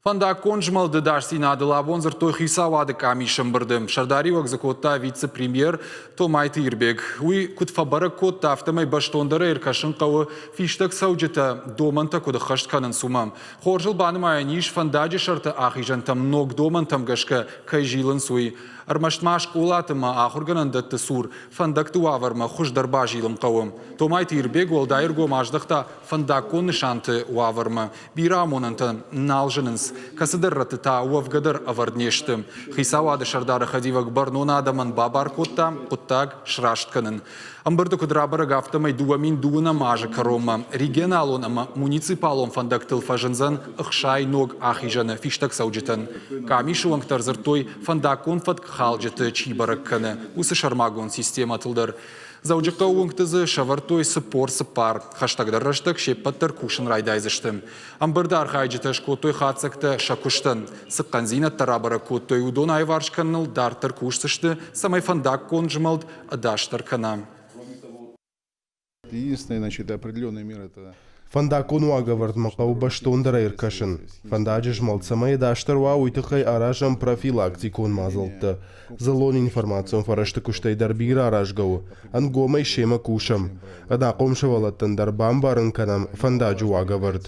Фӕндаггон змӕлды ӕдасдзинадыл абон дзырдтой хицауады къамисы ӕмбырды. Сӕрдариуӕг дзы кодта вице-премьер Томайты Ирбег. Уый куыд фӕбӕрӕг кодта, афтӕмӕй бӕстондӕрӕй ӕркӕсын хъӕуы фистӕгцӕуджытӕ домӕнтӕ куыд ӕххӕст кӕнынц, уымӕ. Хорзыл банымайӕн ис, фӕндаджы сӕрты ахизӕнтӕм ног домӕнтӕм гӕсгӕ кӕй зилынц, уый. Ӕрмӕст ма скъолаты ӕмӕ ахуыргӕнӕндӕтты цур фӕндӕгты уавӕрмӕ хуыздӕр базилын хъӕуы. Томайты Ирбег уӕлдай ӕргом аздӕхта фӕндаггон нысанты уавӕрмӕ. Бирӕ амонӕнтӕ нал зынынц, кӕцыдӕр рӕтты та уӕвгӕ дӕр ӕвӕрд не сты. Хицауады сӕрдары хӕдивӕг бӕрнон адӕмӕн бабар кодта хъуыддаг сраст кӕнын. Ӕмбырды куыд рабӕрӕг, афтӕмӕй 2020 азы кӕронмӕ регионалон ӕмӕ муниципалон фӕндӕгтыл фӕзындзӕн 60 ног ахизӕны фистӕгцӕуджытӕн. Къамисы уӕнгтӕ ӕрдзырдтой, фӕндаггон фӕткхалджыты чи бӕрӕг кӕны, уыцы сӕрмагонд системӕтыл дӕр. Дзӕуджыхъӕуы уынгты дзы сӕвӕрдтой 44. Хӕстӕгдӕр рӕстӕг се ппӕт дӕр кусын райдайдзысты. Ӕмбырды архайджытӕ скодтой хатдзӕгтӕ сӕ куыстӕн. Цы хъӕндзинӕдтӕ рабӕрӕг кодтой, уыдон аиварс кӕныныл дарддӕр кусдзысты, цӕмӕй фӕндаггон змӕлд ӕдасдӕр кӕна. Единственное, значит, определенный мер это Фӕндаггон уагӕвӕрдмӕ хъӕуы бӕстондӕрӕй ӕркӕсын. Фӕндаджы змӕлд цӕмӕй ӕдасдӕр уа, уый тыххӕй аразӕм профилактикон мадзӕлттӕ. Дзыллон информацион фӕрӕзты куыстӕй дӕр бирӕ аразгӕ у. Ӕнгомӕй семӕ кусӕм. Ӕнахъом сывӕллӕттӕн дӕр бамбарын кӕнӕм фӕндаджы уагӕвӕрд.